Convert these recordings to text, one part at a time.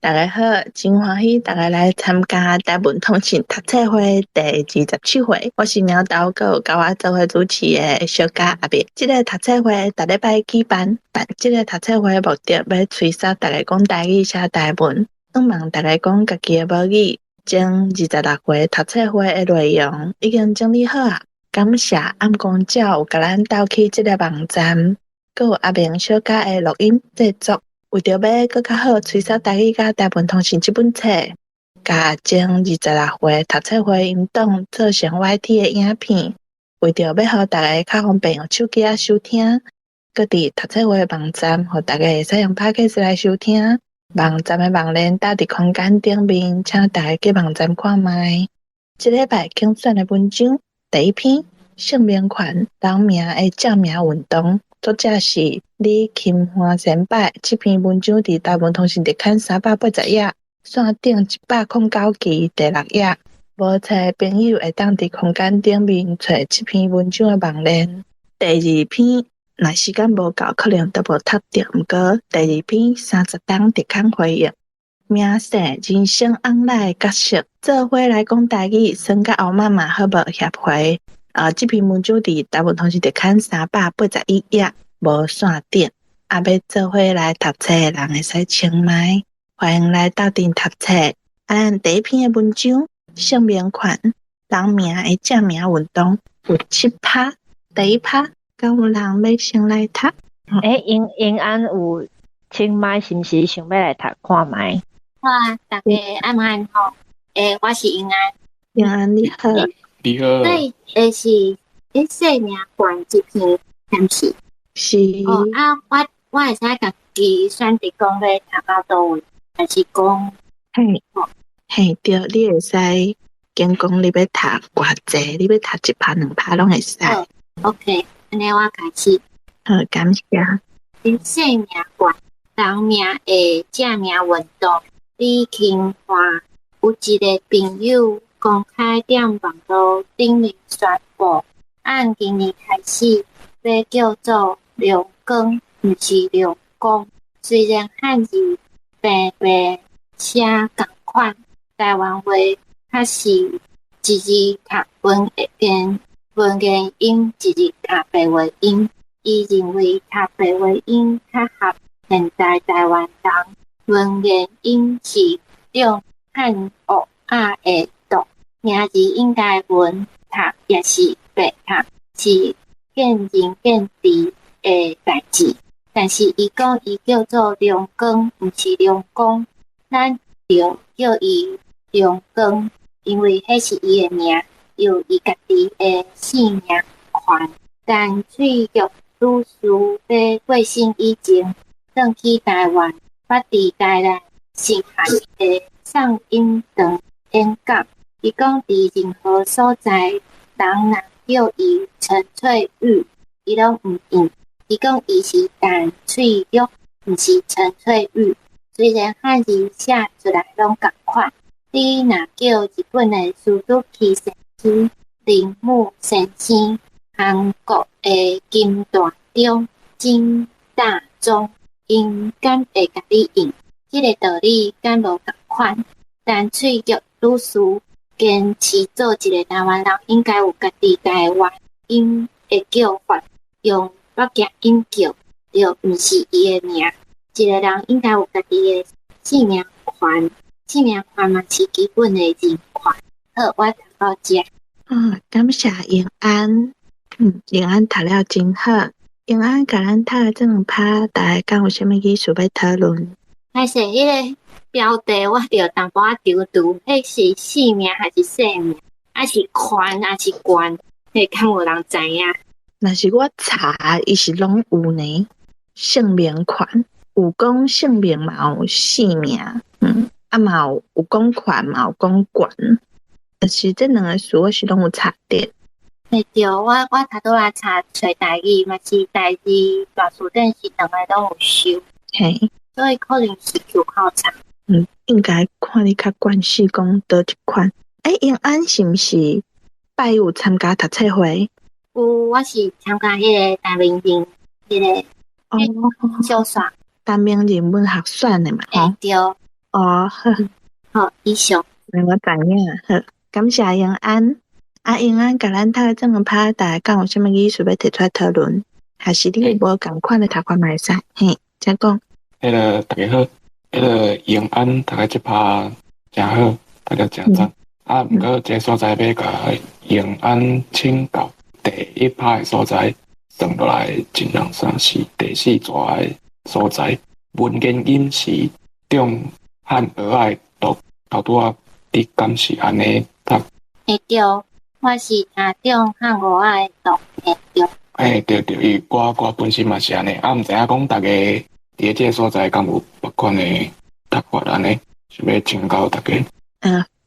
大家好，真歡喜大家來參加台文通信讀冊會第27回。我是苗導閣有佮我做伙主持的小嘉阿伯。這个讀冊會逐禮拜舉辦，但這个讀冊會目的欲催促大家講台語、寫台文，向望大家講家己的母語。前26回讀冊會的內容已經整理好啊，感謝暗光鳥有共咱鬥起這个網站，閣有阿明小嘉的錄音製作。為著欲閣較好催促台語佮台文通信這本冊，共前26回讀冊會音檔做成 YT 的影片，為著欲予大家較方便用手機仔收聽，閣佇讀冊會網站，予大家會使用 Podcast 來收聽。網站的網連搭佇空間頂面，請大家去網站看覓。這禮拜揀選的文章，第一篇姓名權人名的正名運動。作者是李琴歡先輩。這篇文章佇台文通信特刊380頁，線頂109期第六頁。無冊的朋友會當佇空間頂面揣這篇文章的網連。第二篇，若時間無夠，可能都無讀著。毋過第二篇30冬特刊回應，名姓人生翁來的角色，做伙來講台語，耍佮歐媽媽好無協會。啊，這篇文章佇台文通信特刊381頁，無線頂。啊，欲做伙來讀冊的人會使清邁，歡迎來鬥陣讀冊。啊，咱第一篇的文章，姓名權人名的正名運動有七趴，第一趴，敢有人欲先來讀？欸，英英安有清邁，是毋是想欲來讀看覓？好啊，大家暗安好。欸，我是英安。英安你好。你好。對，欸是欸姓名權這篇，敢是？是。哦啊，我會使家己選擇講欲讀到佗位，還是講？嘿，嘿，對，你會使揀講你欲讀偌濟，你欲讀一趴兩趴攏會使。好，OK，按呢我開始。好，感謝。姓名權人名的正名運動，李清華有一个朋友公開佇網路頂面宣布，按今年開始欲叫做龍光，毋是龍光。雖然漢字平平寫仝款，台灣話較是一字讀文言文言音，一字讀白話音。伊認為讀白話音較合現代台灣人，文言音是種漢訛仔的讀，名字應該文讀抑是白讀，是見仁見智的代誌。但是伊講伊叫做龍光，毋是龍光，咱就叫伊龍光，因為彼是伊的名，有伊家己的姓名權。陳翠玉女士欲過身以前，轉去台灣，捌佇台南新漢的送音堂演講。伊講佇任何所在，人若叫伊陳翠玉，伊攏毋應。伊講伊是陳翠玉，毋是陳翠玉。雖然漢字寫出來攏仝款，你若叫日本的蘇都基先生、鈴木先生、韓國的金大中、金大中，𪜶敢會共你應？這个道理敢無仝款？陳翠玉女士堅持做一个台灣人，應該有家己台灣音的叫法，用北京音叫，就毋是伊的名。一个人應該有家己的姓名權，姓名權嘛是基本的人權。好，我讀到這。感謝永安。永安讀了真好。永安共咱讀的這兩趴，大家敢有啥物意思欲討論？歹勢，彼个標題我著淡薄仔躊躇，彼是姓名還是姓名？還是權還是權？彼敢有人知影？若是我查，伊是攏有呢。姓名權有講姓名嘛有姓名，啊嘛有講權嘛有講權，但是這兩个詞我是攏有查著。對，我頭拄仔查揣台語嘛是台字大辭典是兩个攏有收，所以可能是口口查。應該看你較慣勢講佗一款。欸，永安是毋是拜一有參加讀冊會？有，我是參加彼个陳明仁彼个小說。陳明仁文學選的嘛？欸，對。哦，好。好，以上。我知影，好，感謝永安。啊，永安，共咱頭這兩趴，大家敢有啥物意思欲提出來討論？還是你有無仝款的讀法嘛會使？嘿，請講。彼个大家好，彼个永安讀的這趴誠好，讀得誠讚。啊，毋過這所在欲共永安請教第一趴的所在，算落來一兩三四第四逝的所在，文言音是中漢蚵仔的讀，頭拄仔你敢是按呢讀？會對，我是聽中漢蚵仔的讀，會對。嘿，對對，伊我本身嘛是按呢，啊，毋知影講逐家佇咧這个所在敢有別款的讀法按呢，想欲請教逐家。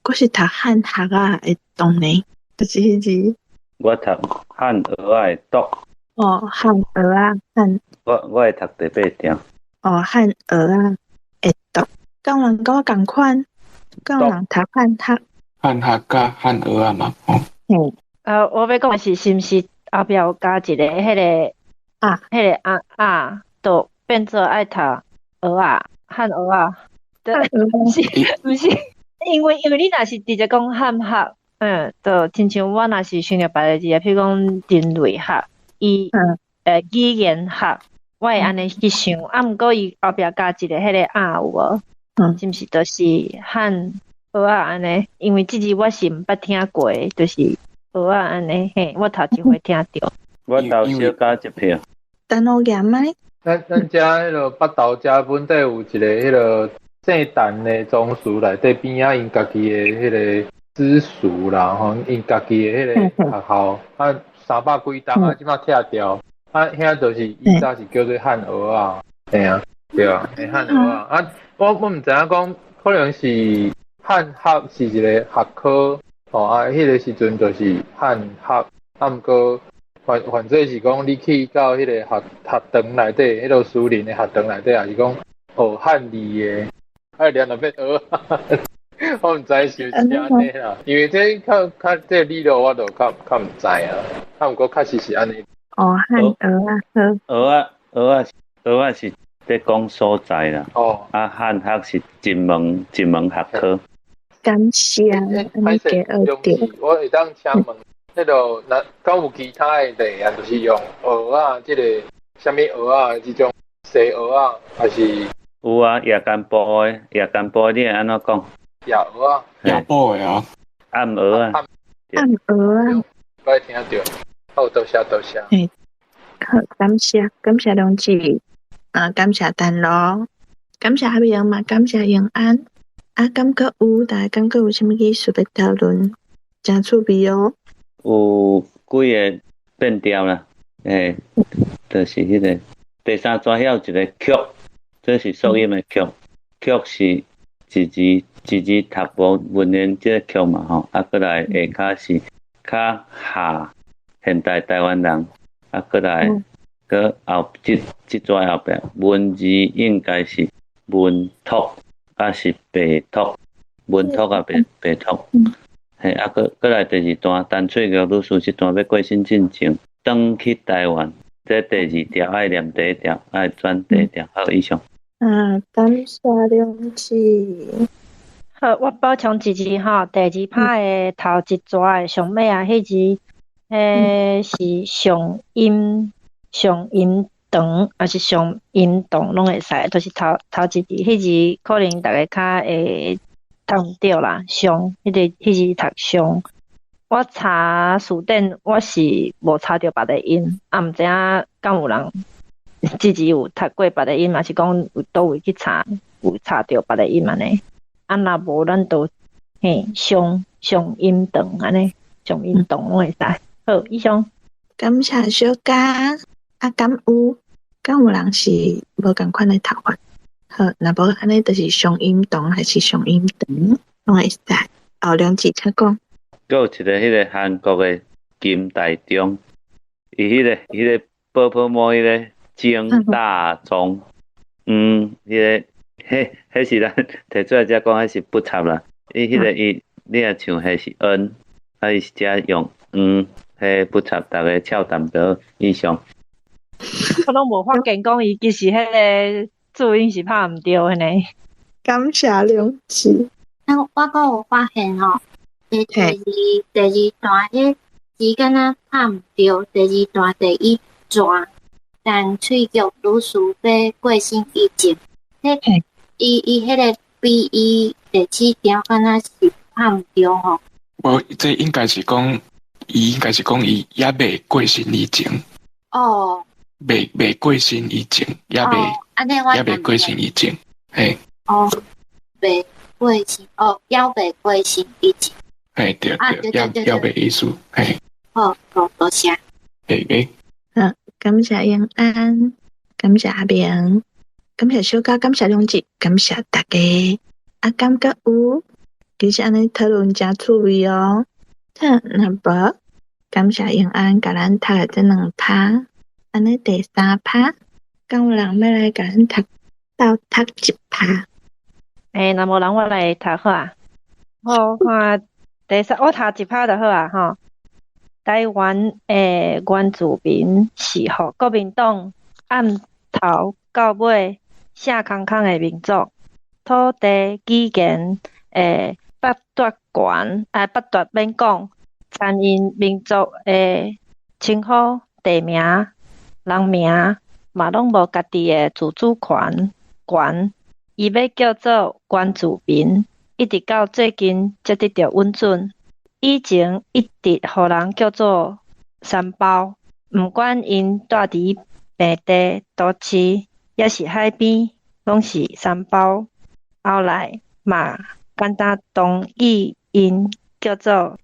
我是讀漢學仔的讀呢，就是彼字。我讀漢蚵仔的讀。哦，漢蚵仔漢。我會讀第八條。哦，漢蚵仔的讀，敢有人佮我仝款？敢有人讀漢學？漢學佮漢蚵仔嘛，吼。嘿。我欲講的是，是毋是後壁有加一個彼个啊，彼个啊啊，就變做愛讀蚵仔，漢蚵仔。對，毋是毋是，因為你若是直接講漢學，就親像我若是想著別个字啊，譬如講人類學，伊語言學，我會按呢去想，啊，毋過伊後壁加一个彼个啊有無？是毋是就是漢蚵仔按呢？因為這字我是毋捌聽過，就是蚵仔按呢，嘿，我頭一回聽著。我投小加一票。等我念麥。咱遮彼个北投遮本底有一个彼个姓陳的宗祠內底邊仔，𪜶家己的彼个私塾啦，吼，𪜶家己的彼个學校，啊，三百幾棟啊，這馬拆掉，啊，遐就是以早是叫做漢蚵仔，嘿啊，對啊，漢蚵仔啊，我毋知影講，可能是漢學是一個學科，吼啊，彼个時陣就是漢學，啊，毋過反正是講你去到彼個學堂內底，彼个私人的學堂內底，也是講學漢字的。啊，連著變蚵仔，我毋知是毋是按呢啦，因為這較較這理論我就較較毋知啊，啊，毋過確實是按呢。哦，漢蚵仔好。蚵仔蚵仔蚵仔是咧講所在啦。哦。啊，漢學是一門學科。感謝，按呢加學著。我會當請問，彼个若敢有其他的例啊，就是用蚵仔這個啥物蚵仔這種西蚵仔，還是？有啊，夜間部的，夜間部的你會按怎講？夜蚵仔。夜部的啊。暗蚵仔。暗蚵仔。我會聽著，好，多謝多謝。嘿，好，感謝感謝梁志，啊，感謝陳羅，感謝阿明嘛，感謝永安。啊，感覺有，大家感覺有啥物意思欲討論？誠趣味哦。有幾个變調啦，欸，就是彼个第三逝遐有一个曲，這是縮音的曲，曲是一字一字讀無文言這个曲嘛吼，啊，閣來下跤是較下現代台灣人，啊，閣來閣後這逝後壁文字應該是文托，啊是白托，文托啊白白托。嘿，啊，閣來第二段，陳翠玉女士這段欲過身進前，轉去台灣，這第二條愛念第一條，愛轉第一條，好，以上。啊，感謝梁志。好，我補充一字吼，第二拍的頭一逝的上尾啊，彼字，彼是上音上音長，抑是上音長，攏會使，就是頭一字，彼字可能逐家較會讀毋著啦。上，彼个彼字讀上。我查辭典，我是無查著別个音，啊，毋知影敢有人這字有讀過別个音，抑是講有佗位去查，有查著別个音按呢？啊，若無咱就嘿上上音長按呢，上音長攏會使。好，以上。感謝小佳，啊，敢有敢有人是無仝款的讀法？好，若無按呢，就是上音長還是上音長，攏會使。哦，梁志請講。閣有一个彼个韓國的金大中，伊彼个泡泡膜彼个金大中，彼个彼是咱提出來才講，彼是不插啦。伊彼个伊，你若像彼是 N，啊伊是才用嗯，彼不插，逐家俏淡薄以上。我攏無發現講伊其實彼个注音是拍毋著的呢。感謝良知。那我閣有發現吼，第二段彼字敢若拍毋著，第二段第一逝，陳翠玉女士欲過身以前，彼伊彼个比伊第七條敢若是拍毋著吼。無，這應該是講，伊應該是講伊猶未過身以前。哦。未過身以前，猶未過身以前，嘿。哦，未過身，哦，猶未過身以前。嘿，對對，猶未意思，嘿。好，多謝。嘿嘿。好，感謝永安，感謝阿明，感謝小嘉，感謝良志，感謝大家。啊，感覺有，其實按呢討論誠趣味哦。好，若無，感謝永安共咱讀的這兩趴，按呢第三趴，敢有人欲來共咱讀鬥讀一趴？欸，若無人我來讀好啊。好，看第三，我讀一趴就好啊，吼。台灣的原住民是予國民黨按頭到尾寫空空的民族，土地語言的剝奪權，啊，剝奪免講，參𪜶民族的稱呼、地名、人名，嘛攏無家己的自主權。伊欲叫做原住民，一直到最近才得著允准。以前一直予人叫做山胞，毋管𪜶住佇平地、都市，抑是海邊，攏是山胞。後來嘛，簡單同意𪜶叫做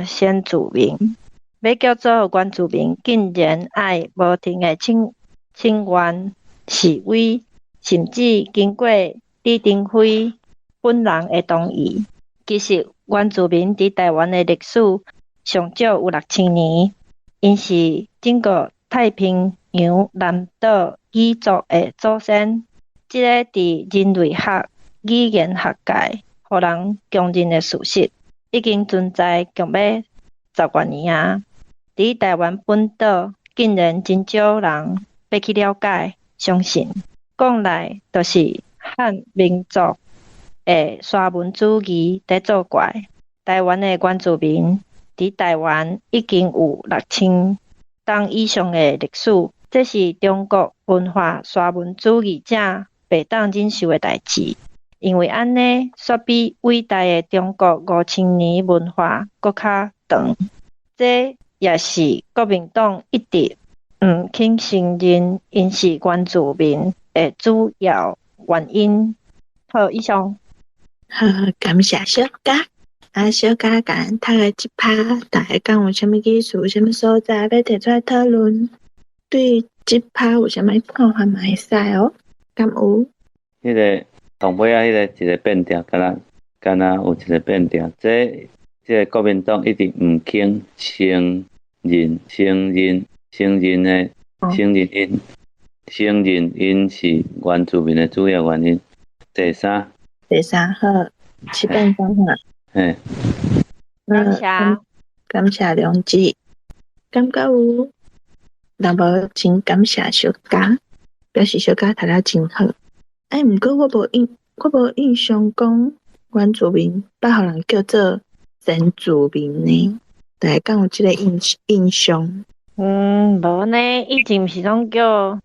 先住民。欲叫做原住民，竟然愛無停的請願示威，甚至經過李登輝本人的同意。其實原住民佇台灣的歷史上少有6000年，𪜶是整個太平洋南島語族的祖先。這個佇人類學、語言學界，予人公認的事實，已經存在強欲10外年啊！佇台灣本島，竟然真少人欲去了解、相信。講來，就是漢民族的沙文主義佇作怪。台灣的原住民佇台灣已經有6000冬以上的歷史，這是中國文化沙文主義者袂當忍受的代誌。因為按呢，煞比偉大的中國5000年文化閣較長。這也是國民黨一直毋肯承認𪜶是原住民的主要原因。好，以上。好，感謝小嘉。啊，小嘉共咱讀的這趴，大家敢有啥物意思、啥物所在欲提出來討論？對這趴有啥物看法嘛會使哦？敢有？彼個上尾仔彼個一個變調，敢若有一個變調。這個國民黨一直毋肯承認𪜶是原住民的主要原因。第三。第三好，七變三哈。嘿。感謝。感謝良知，感覺有，若無真感謝小嘉，表示小嘉讀了真好。欸，毋過我無印象講原住民捌予人叫做先住民呢？大家敢有這個印象？無呢，以前毋是攏叫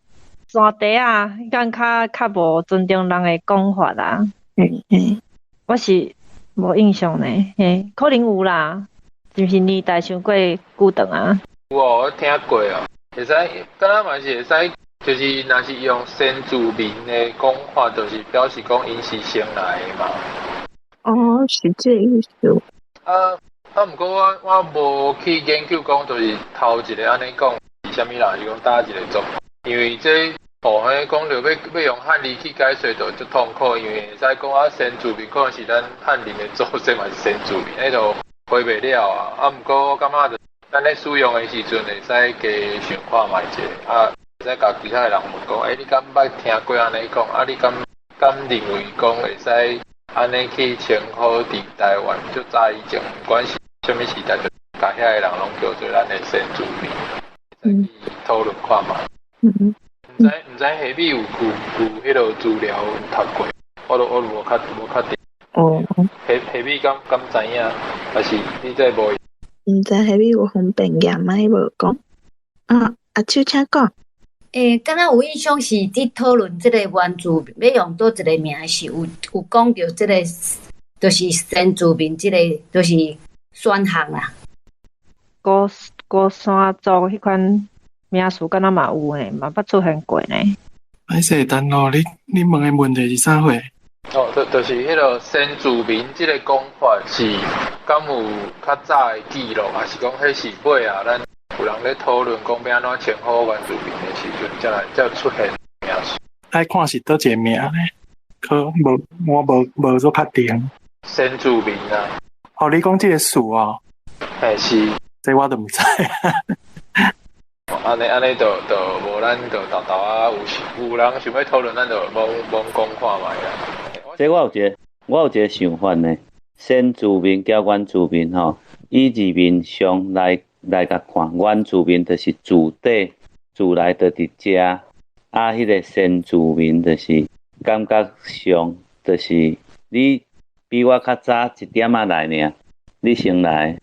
山地啊，敢較無尊重人的講法啊。嘿嘿，我是無印象呢，嘿，可能有啦，是毋是年代傷過久長啊？有哦，我聽過哦，會使，敢若嘛是會使，就是若是用先住民的講法，就是表示講𪜶是先來的嘛。哦，是這個意思。啊，毋過我無去研究講，就是頭一个按呢講是啥物人，是講佗一个狀況，因為這哦，彼講著欲用漢字去解說，就足痛苦，因為會使講啊，先住民可能是咱漢人的祖先嘛是先住民，彼就回袂了啊。啊，毋過我感覺就咱咧使用的時陣會使加想看覓者，啊，會使共其他的人問講，欸，你敢捌聽過按呢講？啊，你敢認為講會使按呢去稱呼佇台灣足早以前，毋管是啥物時代，就共遐个人攏叫做咱的先住民，會使去討論看覓。毋知下面有彼个資料有讀過，我都無確定。哦。下尾敢知影？還是你這無？毋知下尾有方便言嗎？無講。啊，阿秋請講。欸，敢若有印象是佇討論這個原住民欲用佗一個名是有講著這個，就是先住民這個，就是選項啦。高山族彼款名詞敢若嘛有呢，嘛捌出現過呢。歹勢，等哦，你問的問題是啥貨？哦，就是彼個先住民這個講法是敢有較早的記錄，還是講彼是尾仔咱有人咧討論講欲按怎稱呼原住民的時陣，才出現名詞？愛看是佗一個名呢？可無，我無做確定。先住民啊。哦，你講這個詞哦？嘿，是。這我都毋知。按呢就無咱就沓沓仔有人想欲討論，咱就罔講看覓啦。這我有一個想法呢。先住民佮原住民吼，以字面上來共看，原住民就是自底自來就佇遮，啊，彼個先住民就是感覺上就是你比我較早一點仔來爾，你先來，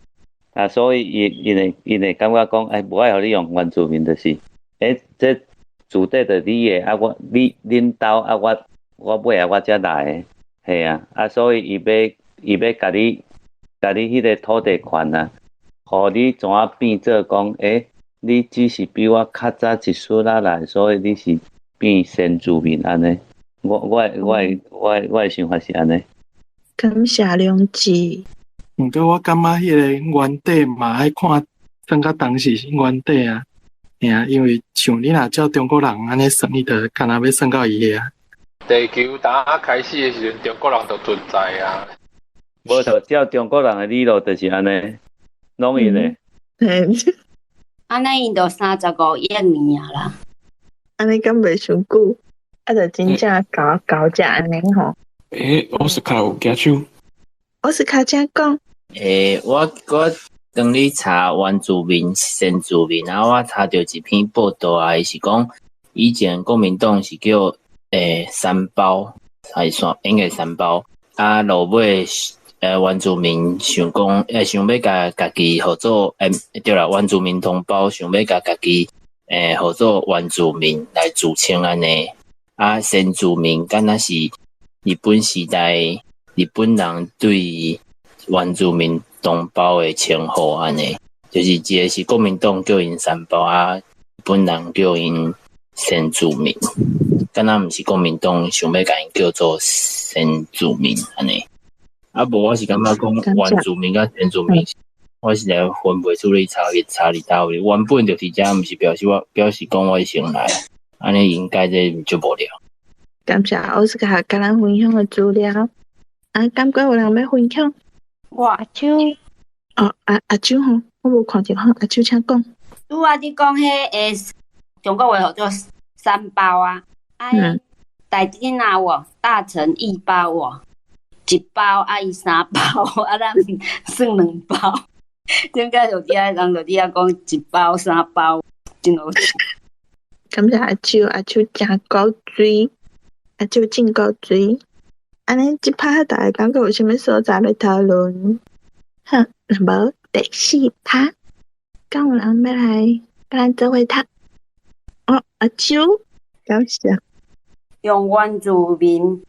啊，所以𪜶會感覺講，欸，無愛予你用原住民，就是，欸，這自底就你的，啊，我你恁兜啊，我尾仔我才來的，嘿啊，啊，所以伊欲共你彼個土地權啊，予你怎啊變做講，欸，你只是比我較早一絲仔來，所以你是變先住民按呢。我的想法是按呢。感謝良知。毋過我感覺彼個原底嘛愛看，算甲當時是原底啊，嘿啊，因為像你若照中國人按呢算，伊就敢若欲算到伊遐。地球打開始的時陣，中國人就存在啊。無錯，照中國人的理路就是按呢，攏𪜶的。按呢𪜶就35億年啊啦。按呢敢袂傷久？啊，就真正猴這按呢吼。欸，奧斯卡有舉手。奧斯卡請講。欸，我當咧查原住民、先住民，啊，我查著一篇報道啊，伊是講以前國民黨是叫山包，還是山，應該山包。啊，落尾原住民想講，想欲共家己號做，對啦，原住民同胞想欲共家己，號做原住民來自稱按呢。啊，先住民敢若是日本時代日本人對原住民同胞的稱呼按呢，就是一個是國民黨叫𪜶山包啊，日本人叫𪜶先住民，敢若毋是國民黨想欲共𪜶叫做先住民按呢。啊，無我是感覺講原住民佮先住民，我實在分袂出咧差佇佗位。原本就佇遮，毋是表示講我先來，按呢應該這就無聊。感謝奧斯卡共咱分享的資料。啊，感覺有人欲分享？我阿秋。哦，阿秋吼，我無看著吼，阿秋請講。拄仔你講彼個中國話號做山包啊，啊，大鎮仔有無？大成一包無？一包啊，伊三包，啊，咱算兩包。點解就佇遐人就佇遐講一包三包，真好笑。感謝阿秋，阿秋誠古錐，阿秋真古錐。按呢，這趴大家感覺有啥物所在欲討論？好，若無第四趴，敢有人欲來共咱做伙讀？哦，阿秋，感謝。用原住民，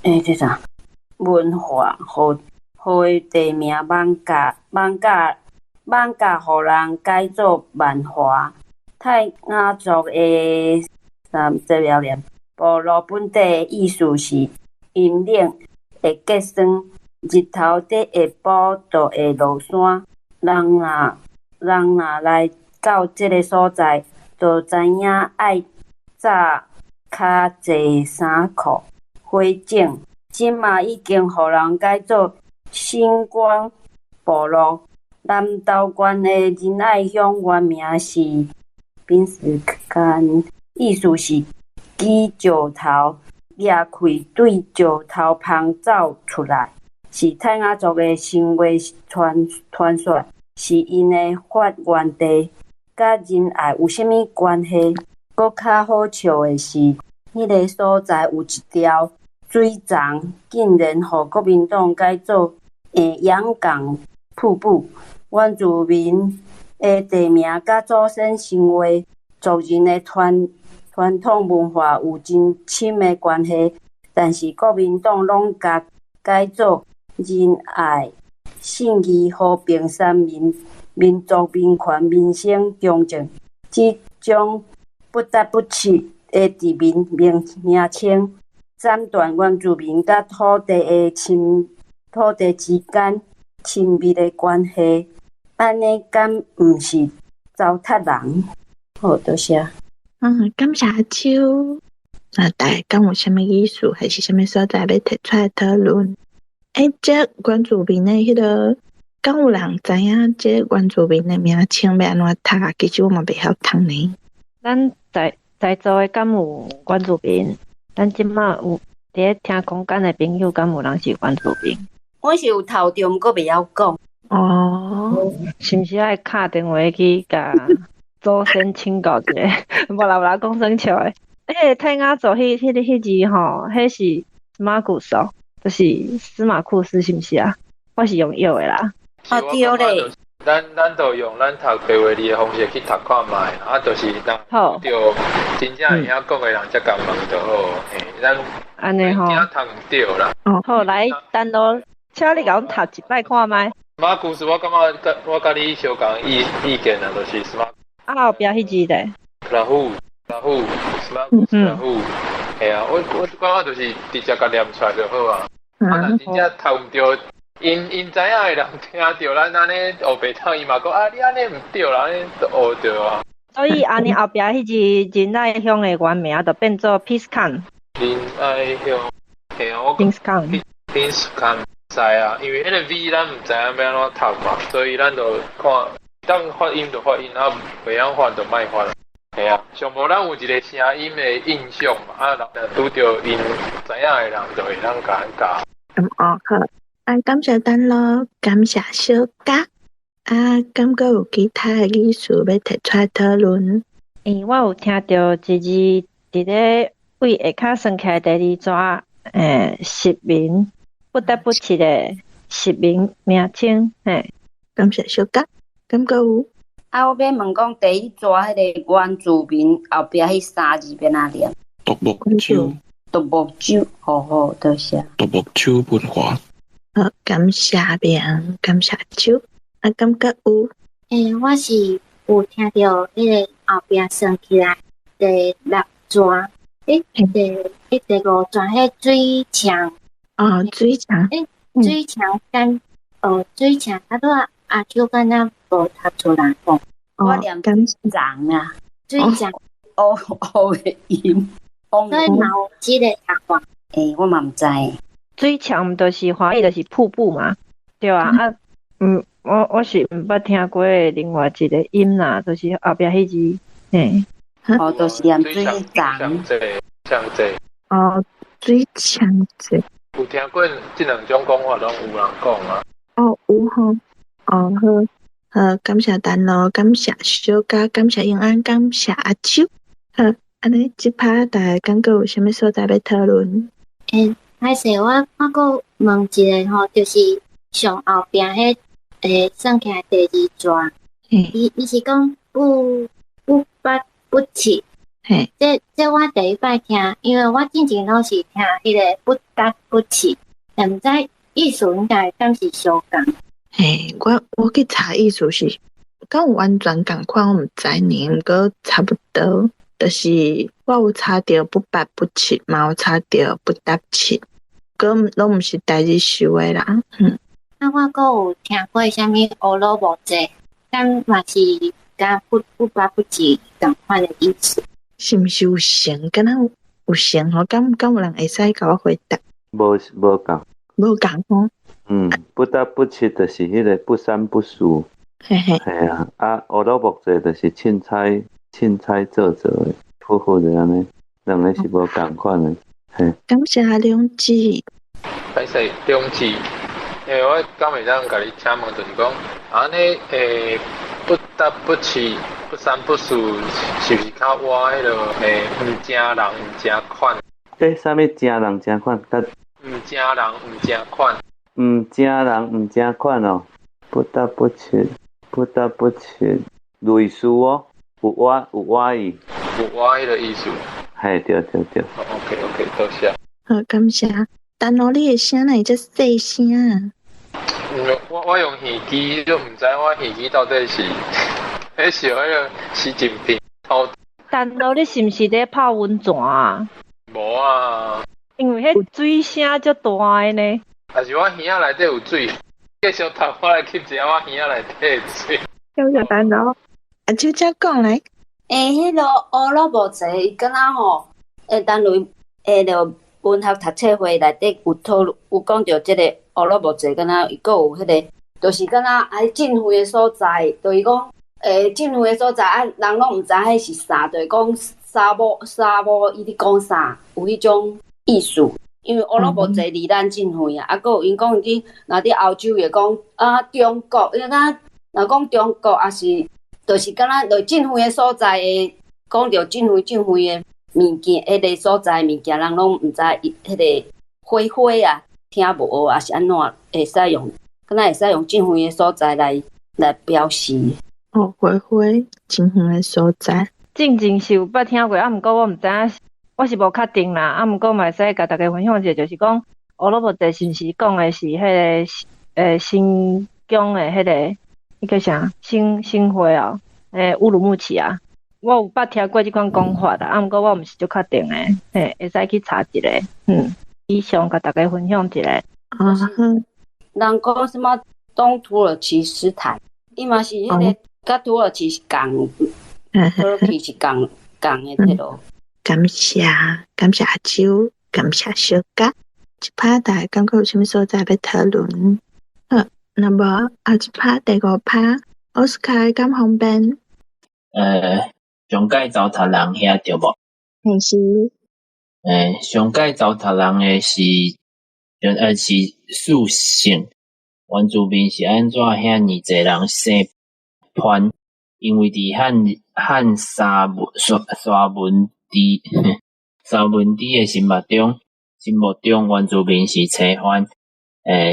欸，這啥？文化，予地名艋舺，予人改做萬華。泰雅族的三這了念部落本底的意思是陰冷會結霜，日頭底下晡就會落山。人若來到這个所在，就知影愛紮較濟衫褲。火種這馬已經予人改做新光部落。南投縣的仁愛鄉原名是賓士干，意思是舉石頭，掠開對石頭縫走出來，是泰雅族的神話傳說，是𪜶的發源地。佮仁愛有啥物關係？閣較好笑的是，彼个所在有一條水欉竟然予国民党改做阳港瀑布。原住民的地名佮祖先神话、族人的传统文化有真深的关系，但是国民党拢共改做仁爱、信义、和平、三民、民族、民权、民生、中正这种不搭不起的地名名称，斩断原住民佮土地之间亲密的关系，按呢敢毋是糟蹋人？好，多谢。感谢阿秋。那大家敢有啥物意思，還是啥物所在欲提出來討論？這原住民的彼个，敢有人知影這原住民的名稱欲按怎讀？其實我嘛袂曉讀呢。咱在座的敢有原住民？咱這馬有佇咧聽空間的朋友，敢有人是原住民？我是有頭著，毋過袂曉講。哦，是毋是愛敲電話去共祖先請教一下？無啦無啦，講耍笑的。彼个泰雅族彼个字吼，彼是司馬庫斯，就是司馬庫斯，是毋是啊？我是用藥的啦。啊對咧。咱就用咱讀白話字的方式去讀看覓，啊，就是若著真正會曉講的人才共問就好。嘿，咱按呢吼，驚讀毋著啦。好，來，等落，請你共阮讀一擺看覓。馬庫斯，我感覺我佮你相仝意見啊，就是司馬。啊，後壁彼字咧。拉虎，拉虎，司馬庫斯拉虎，嘿啊，我感覺就是直接共念出來就好啊。啊，若真正讀毋著。𪜶知影的人聽著咱按呢烏白讀，伊嘛講啊，你按呢毋對啦，按呢就烏著啊。所以按呢後壁彼字仁愛鄉的原名就變做 Piscan。仁愛鄉，嘿啊，我 Piscan。 Piscan 知啊，因為彼個 V 咱毋知影欲按怎讀嘛，所以咱就看當發音就發音，啊袂曉發就莫發。嘿啊，上無咱有一個聲音的印象嘛，啊，若拄著𪜶知影的人就會當共咱教。哦，好。啊，感謝等咯，感謝小嘉。啊，敢閣有其他的意思欲提出來討論？我有聽著一字佇咧位下跤算起來第二逝，實名不得不提的實名名稱，嘿。感謝小嘉，敢閣有？啊，我欲問講第一逝彼个原住民後壁彼三字欲按怎念？獨木舟。獨木舟，好好，多謝。獨木舟文化。好，感謝明，感謝秋。啊，敢閣有？我是有聽著彼个後壁算起來第六逝，第五逝彼水牆。哦，水牆。水牆敢，哦，水牆，啊，拄仔阿秋敢若無讀出來講。我念水欉啊，水欉，烏烏的音。所以嘛有這个讀法。我嘛毋知。水牆毋就是華語，就是瀑布嘛，對啊，啊，我是毋捌聽過另外一個音啦，就是後壁彼字，嘿。哦，就是念水欉。牆濟。哦，水牆濟。有聽過這兩種講法，攏有人講啊。哦，有吼。哦，好，好，感謝丹咯，感謝小嘉，感謝永安，感謝阿秋。好，按呢這趴大家敢閣有啥物所在欲討論？歹勢，我閣問一下吼，就是上後壁彼算起來第二逝，伊是講不八不七，這我第一擺聽，因為我之前攏是聽彼个不搭不七，但毋知意思應該敢是相仝。嘿，我去查意思是，敢有完全仝款，我毋知呢，毋過差不多，就是我有查著不八不七，嘛有查著不搭七。閣攏毋是台日想的啦，啊，我閣有聽過啥物烏魯木齊，敢嘛是佮不八不七仝款的意思？是毋是有成？敢若有成吼？敢有人會使共我回答？無仝。無仝吼。不搭不七就是彼个不三不四。嘿嘿。嘿啊，啊，烏魯木齊就是凊彩凊彩做做的，普普就按呢，兩个是無仝款的。感謝兩姊。歹勢，兩姊，我敢會當共你請問，就是講，按呢，不搭不七，不三不四，是毋是較倚彼个毋正人毋正款？欸，啥物正人正款？佮毋正人毋正款。毋正人毋正款哦，不得不切，不得不切，類似哦，有我有我意，有我彼个意思。嘿，對對對。 OK OK，多謝。好，感謝。但儂你的聲哪會遮細聲啊？我用耳機，就毋知我耳機到底是，彼是彼个習近平偷。但儂你是毋是咧泡溫泉啊？無啊。因為彼水聲足大的呢。還是我耳仔內底有水，繼續讀我來吸一下我耳仔內底的水。感謝陳老，阿秋請講來。欸，彼个烏魯木齊伊敢若吼，欸，單位欸，就文學讀冊會內底有討論，有講著這個烏魯木齊，敢若伊閣有彼个，就是敢若愛真遠的所在，就是講，欸，真遠的所在啊，人攏毋知彼是啥，就是講沙漠沙漠伊咧講啥，有彼種意思。因為烏魯木齊離咱真遠啊，啊，閣有𪜶講佇若佇歐洲會講啊中國，因為敢若講中國，也是，就是敢若就真遠的所在的，講著真遠真遠的物件，彼个所在的物件，人攏毋知伊彼个花花啊，聽無抑是按怎，會使用，敢若會使用真遠的所在來表示。哦，花花真遠的所在。進前是有捌聽過，啊，毋過我毋知影，我是無確定啦。啊，毋過嘛會使共大家分享一下，就是講烏魯木齊是毋是講的是彼个新疆的彼个，彼叫啥？新新會哦，欸，烏魯木齊啊。我有捌聽過這款講法啦，啊，毋過我毋是足確定的，嘿，會使去查一下。以上共大家分享一下。啊，人講什麼東土耳其斯坦，伊嘛是彼个，佮土耳其是仝，土耳其是仝仝的彼囉。感謝，感謝阿秋，感謝小嘉。這趴大家感覺有啥物所在欲討論？好，若無後一趴第五趴，奧斯卡敢方便？上蓋糟蹋人遐對無？嘿是。上蓋糟蹋人的是，是四姓，原住民是按怎遐爾濟人姓潘？因為佇漢漢沙文沙文佇沙文佇的心目中，心目中原住民是姓番，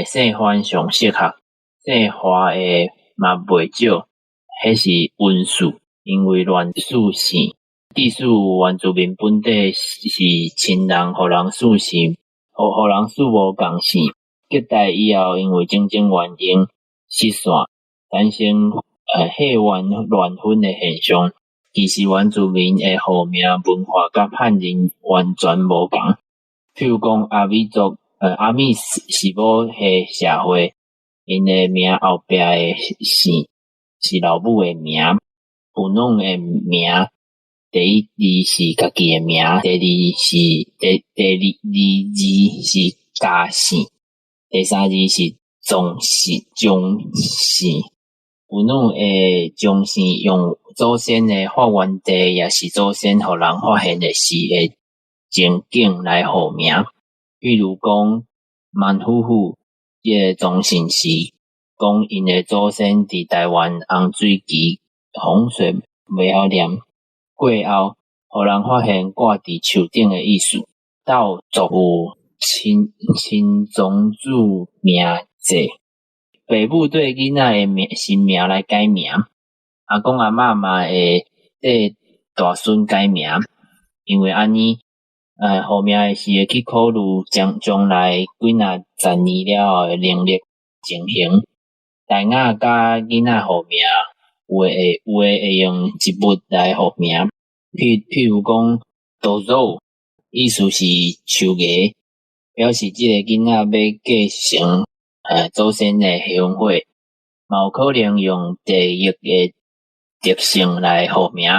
姓番上適合，姓華的嘛袂少，彼是溫氏，因為亂氏姓。即使原住民本底是親人，予人氏姓，予人氏無仝姓。隔代以後，因為種種原因失散，產生血緣亂分的現象。其實原住民的號名文化佮漢人完全無仝。譬如講阿美族，阿美是母系社會，𪜶的名後壁的姓是老母的名，婦女的名第一字是家己的名，第二是第第二二字是家姓，第三字是宗姓宗姓。婦女的宗姓用祖先的發源地，抑是祖先予人發現的時的情景來號名。比如講，萬夫婦這個宗姓是講𪜶的祖先佇台灣洪水期風水袂曉念，過後，予人發現掛佇樹頂的意思。鬥族有親親宗主名制，爸母對囡仔的名新名來改名，阿公阿嬤嘛會替大孫改名，因為按呢，號名的時會去考慮將將來幾若十年了後的能力情形。大雅佮囡仔號名，有的會用植物來號名，譬譬如講，多肉，意思是樹芽，表示這個囡仔欲繼承祖先的香火，嘛有可能用地域的特性來號名。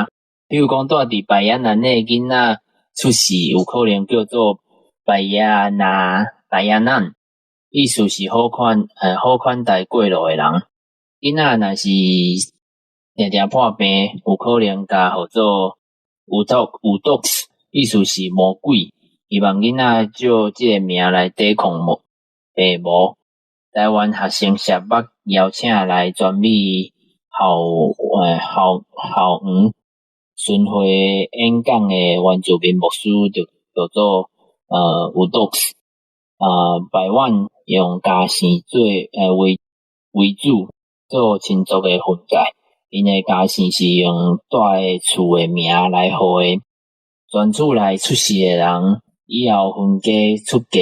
比如講，住佇白眼蘭的囡仔出世，有可能叫做白眼那白眼蘭，意思是好款待過路的人。囡仔若是定定破病，有可能共號做有毒有毒，意思是魔鬼。希望囡仔借這個名來抵抗魔病魔。台灣學生社捌邀請來全美校校園巡迴演講的原住民牧師，就叫做有毒死。排灣用家姓做為為主做親族的分界，𪜶的家姓是用蹛的厝的名來號的。全厝內出世的人以後分家出嫁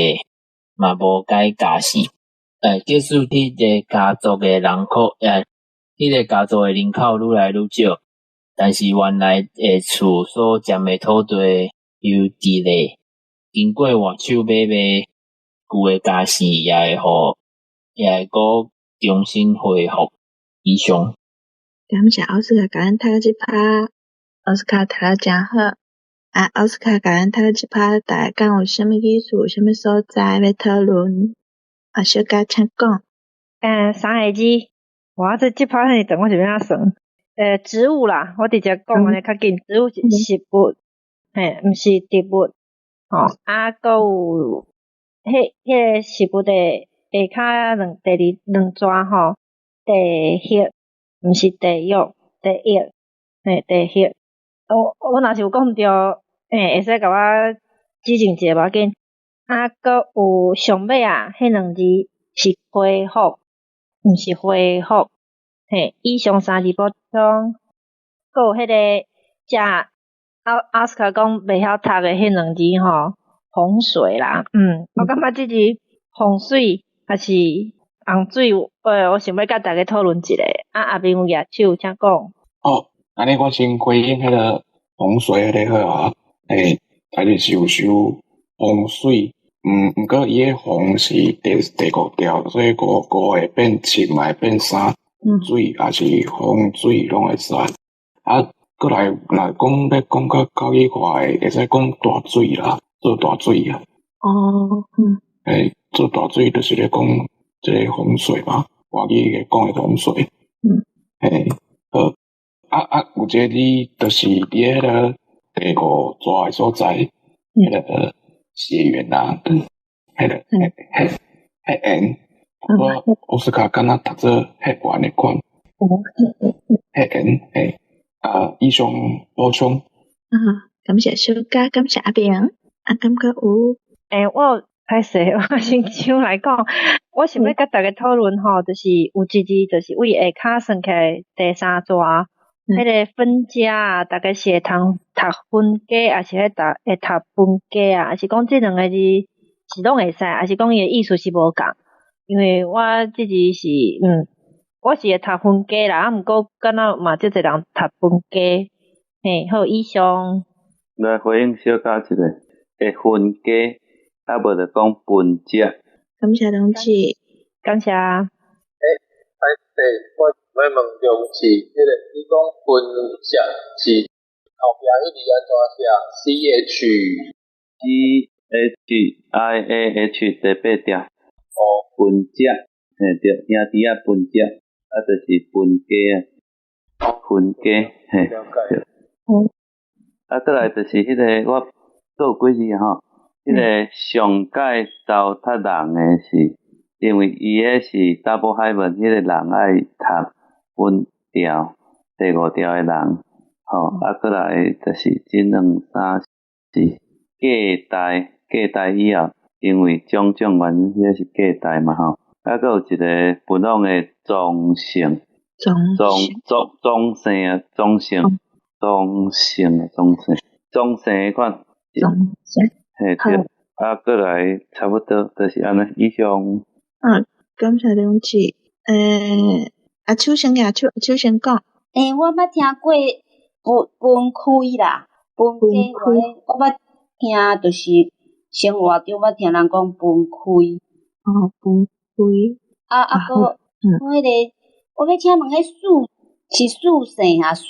嘛無改家姓。即使彼个家族的人口，彼个家族的人口愈來愈少，但是原來的厝所佔的土地猶佇咧，經過換手買賣，舊的家姓也會予也會閣重新恢復。以上。感謝奧斯卡共咱讀這趴，奧斯卡讀得誠好。啊，奧斯卡共咱讀這趴，大家敢有啥物意思？有啥物所在欲討論？啊，小佳請講。三个字，哇，這趴遐爾長，我是欲按怎算？植物啦，我直接講按呢較緊。植物是食物，嘿，毋是植物。吼，啊，閣有，彼个食物的下跤兩第二兩逝吼，地葉，毋是地獄，地液，嘿，地葉。我若是有講毋對，會使共我指正一下無要緊。啊，閣有上尾啊，彼兩字是恢復，毋是恢復。嘿，以上三字補充。閣有彼个食奧斯卡講袂曉讀的彼兩字吼，洪水啦，我感覺這字洪水抑是洪水，我想欲佮大家討論一下。啊，阿明有舉手，請講。哦，按呢我先回應彼个洪水彼个好啊，台日是有收洪水，毋過伊个洪是第五調，所以五會變七嘛會變三，水抑是洪水攏會使。啊，閣來若講欲講較口語化的，會使講大水啦，做大水啊。哦，嗯。做大水就是咧講這个洪水嘛，外語講的洪水。好。啊，有一个字就是佇彼个第五逝的所在，彼个血緣啊，彼个血緣，我奧斯卡敢若讀做血緣的款。血緣，嘿，啊，以上補充。啊，感謝小佳，感謝阿明，啊，感覺有。我歹勢，我先搶來講，我想欲佮大家討論吼，就是有一字，就是為下跤算起來第三逝，彼个分家啊，大家是會通讀分家，抑是彼讀會讀分家啊？抑是講這兩个字是攏會使，抑是講伊的意思是無仝？因為我這字是，我是會讀分家啦，啊，毋過敢若嘛足濟人讀分家，嘿，好，以上。來回應小佳一下，會分家，啊無就講分家。感謝同志，感謝。歹勢，我欲問中志，彼个你講分家是後壁彼字按怎寫？C H C H I A H 第八條。哦，分家，嘿對，兄弟仔分家，啊就是分家啊，分家，嘿對。啊，閣來就是彼个我閣有幾字吼，彼个上蓋糟蹋人的是，因為伊彼是 double hyphen，彼個人愛讀分調，第五調的人，吼，啊，閣來就是這兩三是隔代，隔代以後，因為種種原因，彼個是隔代嘛吼，啊，閣有一个本朗的莊姓，莊莊姓啊，莊姓，莊姓啊，莊姓，莊姓彼款，莊姓，嘿對，啊，閣來差不多就是按呢，以上。啊，感謝兩位。阿秋先舉手，秋先講。我捌聽過分開啦，分家話，我捌聽，就是生活中捌聽人講分開。哦，分開。啊，閣，彼个，我欲請問彼四是四姓抑四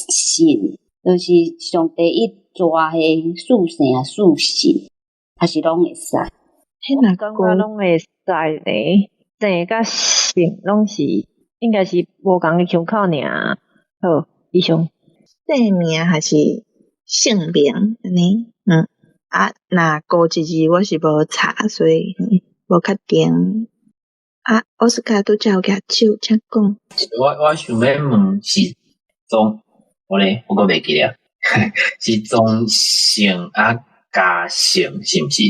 姓，就是上第一逝彼四姓抑四姓，抑是攏會使？彼若感覺攏會使咧，姓佮姓攏是應該是無仝的腔口爾。好，以上。姓名還是姓名按呢？啊，若孤一字我是無查，所以無確定。啊，奧斯卡拄才有舉手，請講。我想欲問是莊，我咧我閣袂記得，是莊姓啊，佮姓是毋是？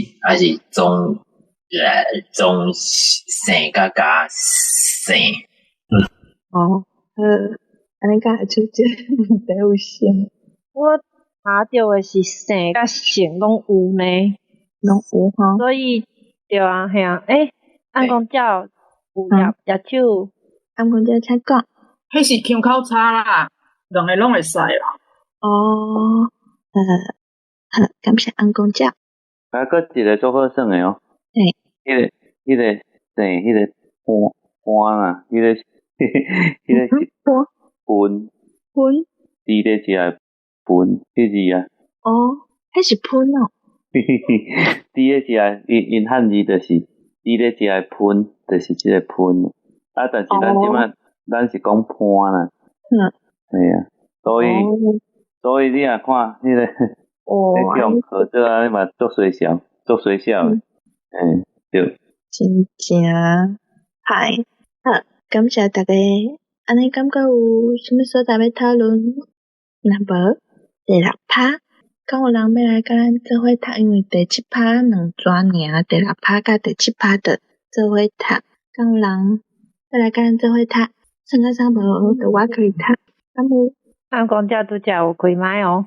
抑是總姓佮加姓？哦，好，按呢敢會出這個問題有姓？我查著的是姓佮姓攏有呢，攏有吼。所以對啊，嘿啊，欸，按講照有舉舉手。按講照請講。彼是腔口差啦，兩个攏會使啦。哦，好，感謝按講照。啊，閣一个足好耍的哦。嘿。彼个姓，彼个潘潘啦，彼个是潘噴噴佇咧食的噴，彼字啊。哦，彼是噴哦。佇咧食的，𪜶漢字就是佇咧食的噴，就是這个噴。啊，但是咱這擺咱是講潘啦。嘿啊，所以你若看彼个，彼種合作啊，你嘛足水小，足水小的，欸，對。真正歹，好，感謝大家。按呢感覺有啥物所在欲討論？若無，第六趴，敢有人欲來佮咱做伙讀？因為第七趴兩逝爾，第六趴佮第七趴就做伙讀。敢有人欲來佮咱做伙讀？算甲啥無，就我可以讀。敢有？暗光鳥拄才有開麥哦。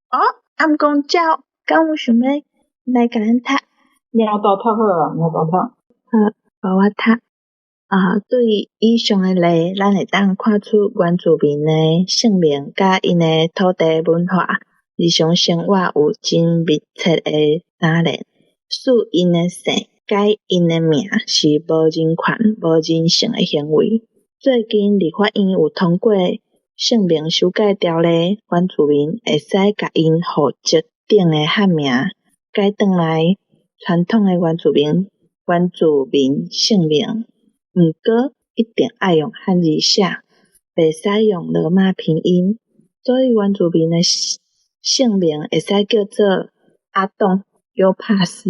哦，暗光鳥，敢有想欲來共咱讀？貓豆讀好啊，貓豆讀。好，予我讀。啊，對以上的例，咱會當看出原住民的姓名佮𪜶的土地文化、日常生活有真密切的相連。賜𪜶的姓，改𪜶的名是無人權、無人性的行為。最近立法院有通過姓名修改條例，原住民會使共𪜶戶籍頂的漢名改轉來傳統的原住民姓名。毋過，一定愛用漢字寫，袂使用羅馬拼音。所以原住民的姓名會使叫做阿棟、尤帕斯、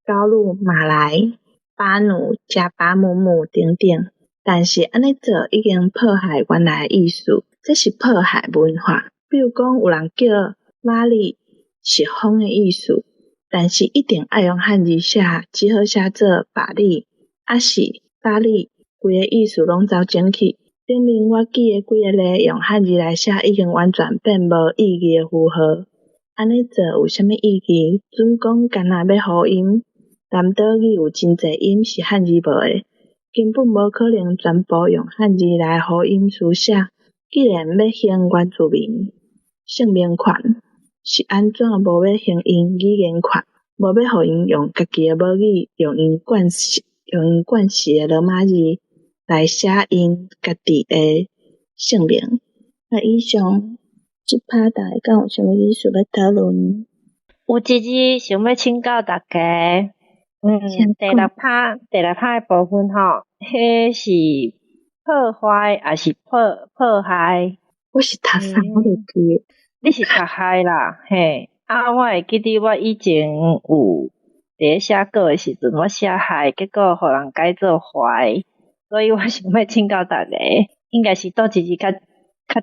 高魯馬來、巴努、加巴姆姆等等。但是按呢做已經破壞原來的意思，這是破壞文化。比如講，有人叫瑪麗是風的意思，但是一定愛用漢字寫，只好寫做巴里，抑是巴里，規个意思攏走整去。頂面我舉的幾个例用漢字來寫，已經完全變無意義的符號。按呢做有啥物意義？準講干焦欲呼音，南島語有真濟音是漢字無的，根本無可能全部用漢字來呼音書寫。既然欲行原住民姓名權，是按怎無欲行𪜶語言權？無欲予𪜶用家己的母語，用𪜶慣勢的羅馬字來寫𪜶家己的姓名。啊，以上這趴大家敢有啥物意思欲討論？有一字想欲請教大家，第六趴的部分吼，彼是破壞抑是破害？我是讀啥我袂記。你是讀害啦，嘿。啊，我會記得我以前有佇咧寫稿的時陣，我寫害，結果予人改做壞，所以我想欲請教大家，應該是佗一字較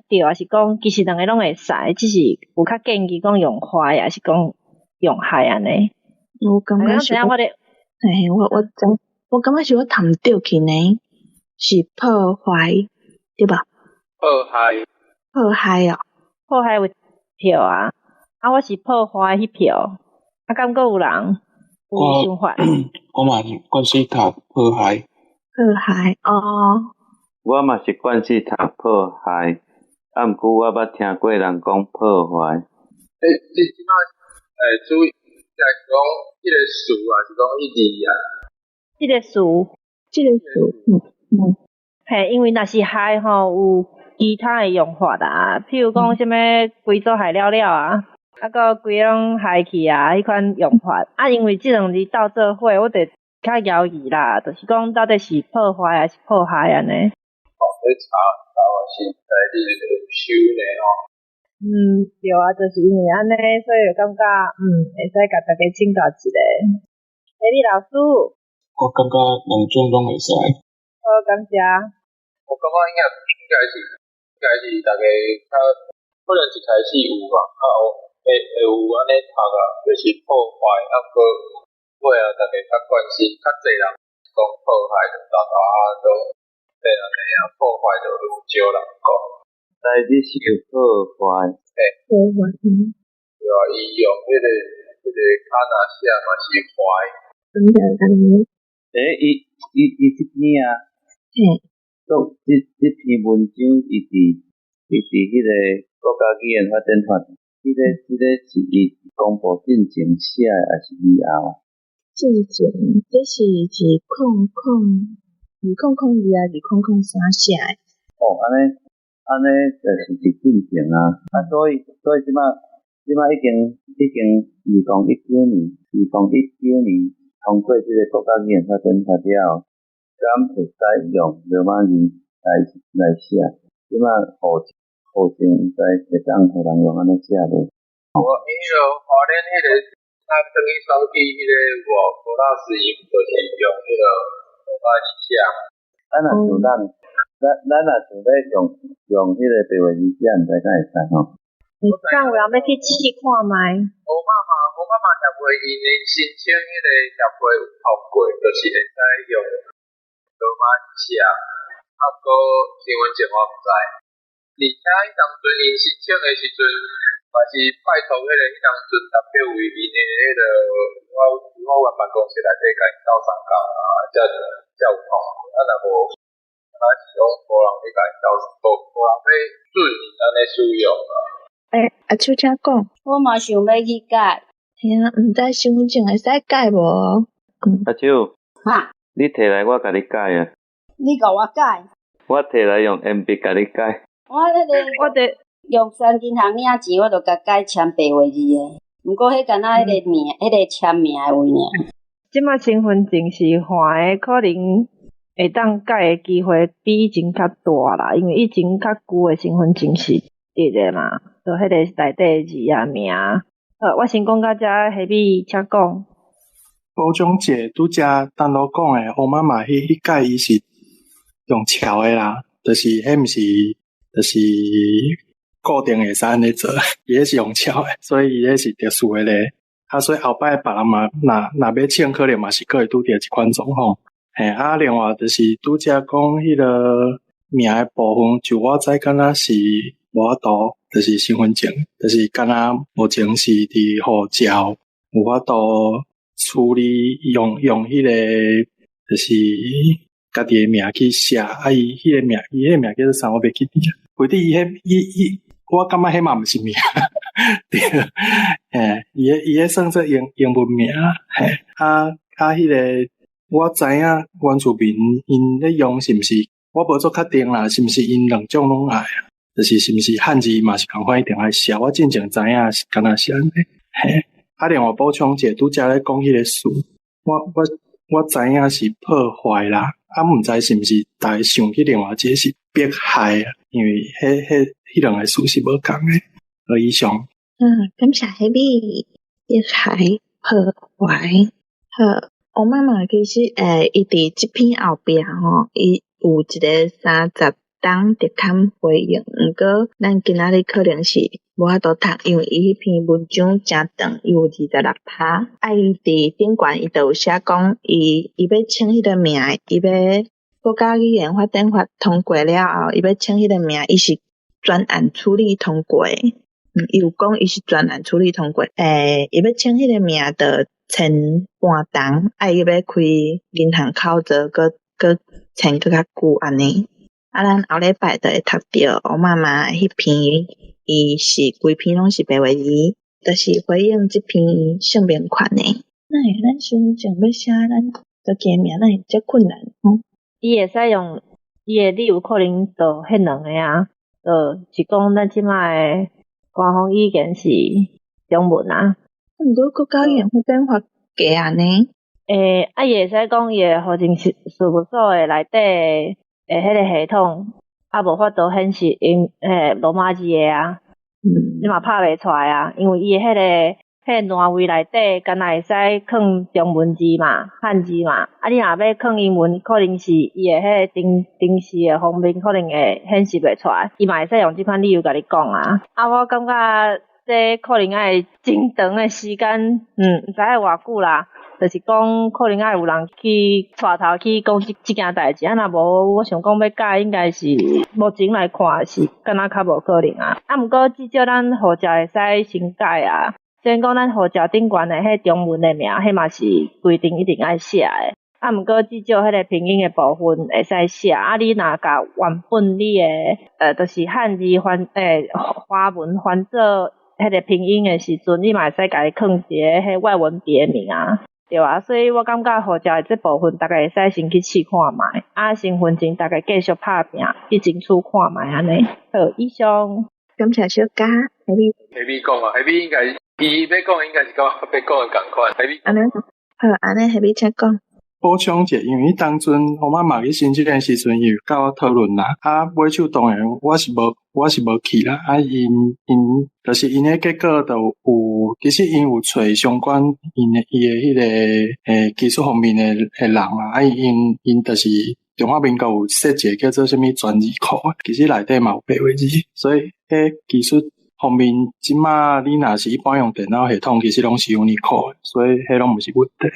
對，抑是講其實兩个攏會使，只是有較建議講用壞，抑是講用害按呢？我感覺是我，嘿，我知，我感覺是我讀毋對去呢，是破壞，對無？破害。破害哦。破害有票啊，啊，我是破壞彼票，啊，敢閣有人有想法？我嘛是慣勢讀破害。破害哦。我嘛是慣勢讀破害，啊，毋過我捌聽過人講破壞。欸，你這擺注意，是講彼个詞抑是講彼字啊？這个詞，這个詞，嗯嗯。嘿，因為若是害吼，有其他的用法啦，譬如講啥物規組害了了啊，啊閣規个攏害去啊，彼款用法。啊，因為這兩字鬥做伙，我就較猶豫啦，就是講到底是破壞抑是破害按呢？哦，你查查是在你修呢吼。嗯，對啊，就是因為按呢，所以就感覺會使共大家請教一下。欸，李老師。我感覺兩種攏會使。好，感謝。我感覺應該是大家較可能一開始有吧，較後會有按呢讀啊，就是破壞，啊毋過尾仔逐家較關心，較濟人講破壞就沓沓仔都變按呢啊，破壞就愈少人講。台語是有破壞。嘿。破壞。對啊，伊用彼個卡那寫嘛是壞。真的按呢。欸，伊這篇啊，做這篇文章，伊佇彼個國家語言發展法，彼個是伊公布進前寫的，抑是以後啊？進前，這是2002啊，2003寫的。哦，按呢就是佇進前啊，啊，所以這擺已經2019年，2019年通過這個國家語言發展法了後，敢會使用羅馬字來寫？這擺戶政毋知會當予人用按呢寫無？無，伊彼个花蓮彼个，他轉去選舉彼個有無？郭老師伊就是用彼个羅馬字寫。咱若想欲用彼个白話字寫，毋知敢會使吼？敢有人欲去試看覓？奧巴馬協會𪜶的申請彼个協會有通過，就是會使用羅馬字寫。啊，毋過身份證我毋知。而且彼當陣𪜶申請的時陣，嘛是拜託彼當陣代表為𪜶的彼个立法院辦公室內底共𪜶鬥相共啊，才有通過。啊，若無，若是講無人欲共𪜶鬥，無人欲准𪜶按呢使用啊。欸，阿秋請講。我嘛想欲去改。嘿啊，毋知身份證會使改無？阿秋。哈？你提來我共你改啊。你共我改？我提來用鉛筆共你改。我彼个，我佇玉山銀行領錢，我就共改簽白話字的。毋過彼敢若彼个名，彼个簽名的位爾。這擺身份證是換的，可能會當改的機會比以前較大啦，因為以前較舊的身份證是直的嘛，就彼个內底字啊名。好，我先講到遮，下尾請講。補充者，拄才陳老講的，烏媽媽彼屆伊是用抄的啦，就是彼毋是，就是固定會使按呢做，伊彼是用抄的，所以伊彼是特殊的咧。啊，所以後擺別人嘛，若欲請，可能嘛是閣會拄著這款狀況。嘿，啊，另外就是拄才講彼个名的部分，就我知敢若是無法度，就是身份證，就是敢若目前是佇護照有法度處理用彼个，就是家己的名去寫，啊，伊彼個名叫做啥？我袂記得。反正伊彼伊伊，我感覺彼嘛毋是名，對，嘿，伊彼算做英文名，嘿，啊，彼個我知影原住民𪜶咧用是毋是？我無做確定啦，是毋是𪜶兩種攏愛？就是是毋是漢字嘛是仝款一定愛寫？我進前知影是敢若是按呢，嘿。啊，另外補充者，拄才咧講彼個詞，我知影是破壞啦，啊，毋知是毋是逐家想去另外一個是迫害啊？因為彼兩個詞是無仝的。好，以上。嗯，感謝彼位迫害破壞。好，我媽媽其實伊佇這篇後壁吼，伊有一個30冬特刊回應，毋過咱今仔日可能是無法度讀，因為伊彼篇文章誠長，伊有26趴。啊，伊佇頂懸伊就有寫講，伊欲請彼個名，伊欲國家語言發展法通過了後，伊欲請彼個名，伊是專案處理通過。伊有講伊是專案處理通過，伊欲請彼個名，就簽半冬，啊，伊欲開銀行口座，閣簽閣較久按呢。啊，咱後禮拜就會讀著烏媽媽彼篇，伊是規篇攏是白話字，就是回應這篇姓名權的。哪會咱身份證欲寫咱家己的名，哪會遮困難？伊會使用伊的理由，可能就彼兩个啊，就是講咱這擺的官方語言是中文啊。毋過國家語言發展法加按呢？啊，伊會使講伊的戶政事務所的內底的彼个系統，啊，無法度顯示英羅馬字的啊，你嘛拍袂出來啊，因為伊的彼個欄位內底，敢若會使囥中文字嘛、漢字嘛，啊，你若欲囥英文，可能是伊的彼个程式的方面，可能會顯示袂出來，伊嘛會使用這款理由共你講啊。啊，我感覺這可能愛真長的時間，毋知愛偌久啦。就是講可能愛有人去帶頭去講這件代誌，啊若無，我想講欲改應該是目前來看是敢若較無可能啊。啊，毋過至少咱護照會使先改啊。雖然講咱護照頂懸的彼中文的名，彼嘛是規定一定愛寫的。啊，毋過至少彼个拼音的部分會使寫。啊，你若共原本你的就是漢字翻華文翻做彼个拼音的時陣，你嘛會使共伊囥一个彼外文別名啊。對啊，所以我感覺護照的這部分，逐家會使先去試看覓，啊，身份證逐家繼續拍拚去爭取看覓按呢。好，以上。感謝小嘉，下面。下面講啊，下面應該伊欲講應該是講欲講的仝款，下面。按呢，好，按呢下面請講。補充者，因為當陣我媽媽去申請的時陣，伊有佮我討論啦。啊，尾手當然我是無去啦。啊，𪜶就是𪜶的結果就有，其實𪜶有揣相關𪜶的伊的彼个技術方面的人啦。啊，𪜶就是中華民國有設一個叫做啥物專字庫，其實內底嘛有白話字，所以彼技術方面，這馬你若是一般用電腦系統，其實攏是 Unicode，所以彼攏毋是問題，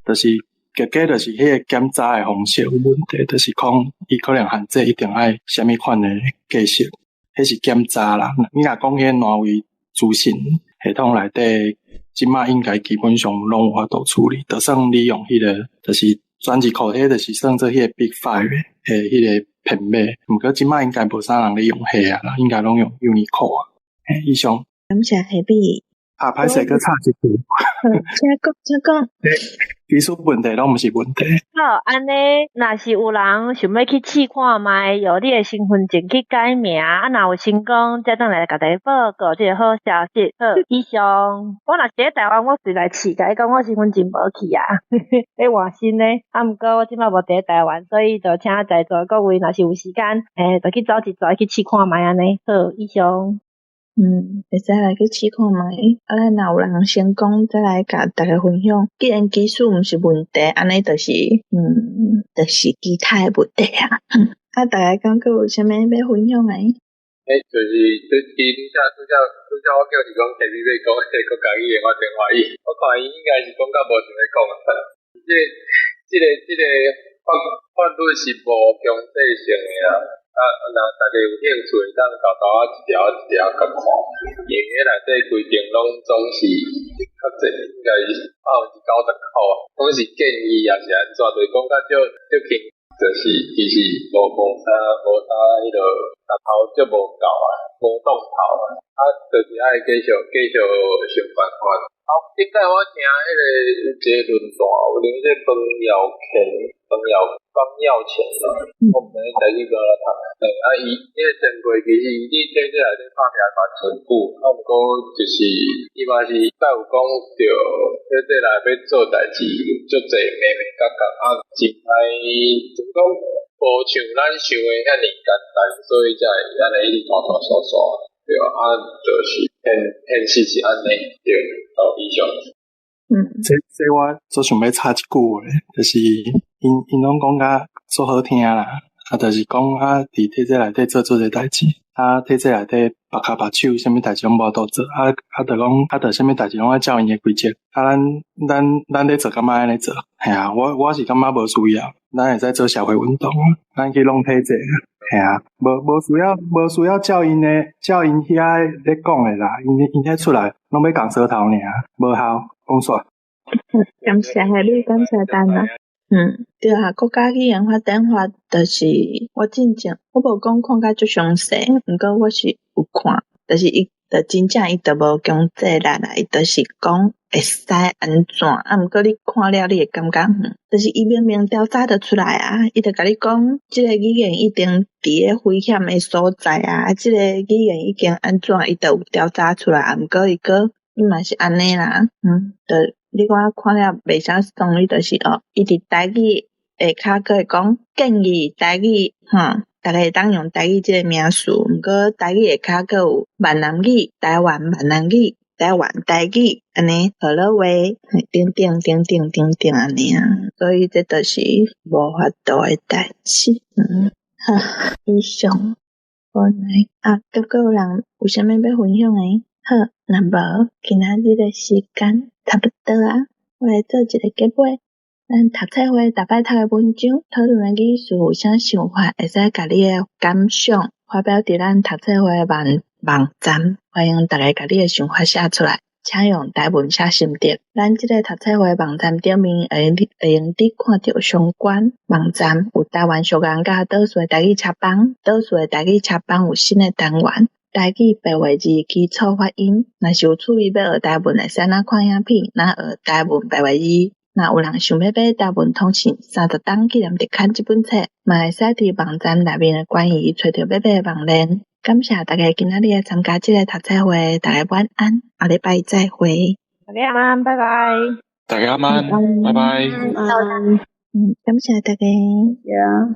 就是。結果就是彼个檢查的方式有問題，就是講伊可能限制一定愛啥物款的格式，彼是檢查啦。你若講彼個單位資訊系統內底，這馬應該基本上攏有法度處理。就算你用彼個，就是專字庫，彼就是算做彼個 Big Five 的彼個編碼。毋過這馬應該無啥人咧用彼啊啦，應該攏用 Unicode 啊。以上。感謝下邊。啊，歹勢，閣插一句。請講，請講。技術問題攏毋是問題。好，按呢，若是有人想欲去試看覓，用你的身份證去改名，啊，若有成功，才轉來共大家報告這个好消息。好，以上。我若是佇台灣，我隨來試，共伊講我身份證無去啊，欲換新的。啊，毋過我這擺無佇咧台灣，所以就請在座各位，若是有時間，就去走一逝去試看覓按呢。好，以上。會使來去試看覓。啊，咱若有人成功，再來共大家分享。既然技術毋是問題，按呢就是，就是其他的問題啊。啊，大家感覺有啥物欲分享的？就是對伊拄才我叫是講下面欲講彼個國家語言，我真懷疑。我看伊應該是講甲無想欲講啊。這個法律是無強制性的啊。啊，若大家有興趣，會當沓沓仔一條一條共看，因為彼內底規定攏總是較濟，應該是99%，攏是建議抑是按怎，就是講較少少輕，就是其實無啥彼个力頭足無夠啊，無動頭啊，啊，就是愛繼續想辦法。好，頂擺我聽彼个有一个論壇，有啉這個彭耀乾，彭耀乾啦，我毋知影台語怎讀。啊，伊彼个前輩其實伊佇體制內底拍拚嘛真久，啊，毋過就是伊嘛是載有講著體制內欲做代誌，足濟眉眉角角，啊，真歹，怎講無像咱想的遐爾簡單，所以才會按呢一直拖拖拖拖，對啊，啊，就是現實是按呢，對，到以上。這我足想欲插一句話，就是𪜶攏講甲足好聽啦，啊，就是講啊，佇體制內底做足濟代誌，啊，體制內底縛跤縛手，啥物代誌攏無法度做，啊啊，就講啊，就啥物代誌攏愛照𪜶的規則，啊，咱咧做感覺按呢做，嘿啊，我是感覺無需要，咱會使做社會運動，咱去弄體制，嘿啊，無需要照𪜶遐咧講的啦，𪜶彼出來攏欲共舌頭爾，無效，講煞。感謝你，感謝丹啊。對啊，國家語言發展法就是我進前我無講看甲足詳細，毋過我是有看，就是伊就真正伊就無強制力啦，伊就是講會使按怎，啊，毋過你看了你會感覺，就是伊明明調查就出來啊，伊就共你講，這个語言已經佇咧危險的所在啊，這个語言已經按怎，伊就有調查出來，啊，毋過伊閣伊嘛是按呢啦，就你看看了袂啥爽，你就是哦，伊佇台語下跤閣會講建議台語，逐家會當用台語這个名詞，毋過台語下跤閣有閩南語、台灣閩南語、台灣台語，按呢河洛話，等等等等等等按呢啊，所以這就是無法度的代誌，好，以上，本來啊，閣閣有人有啥物欲分享的？好。若無，今仔日的時間差不多啊，我來做一个結尾。咱讀冊會逐擺讀的文章，討論的語詞有啥想法，會使共你的感想發表佇咱讀冊會網網站，歡迎大家共你的想法寫出來，請用台文寫心得。咱這个讀冊會網站頂面會用會用得看著相關網站，有台灣小人佮倒數的台語插班，倒數的台語插班有新的單元，台語白話字基礎發音。若是有趣味欲學台文，會使哪看影片，哪學台文白話字。若有人想欲買《台文通信三十冬紀念特刊》這本冊，嘛會使佇網站內面的關於揣著欲買的網連。感謝大家今仔日來參加這个讀冊會，大家晚安，後禮拜再會。大家晚安，拜拜。大家晚安，拜拜。嗯，感謝大家。 Yeah.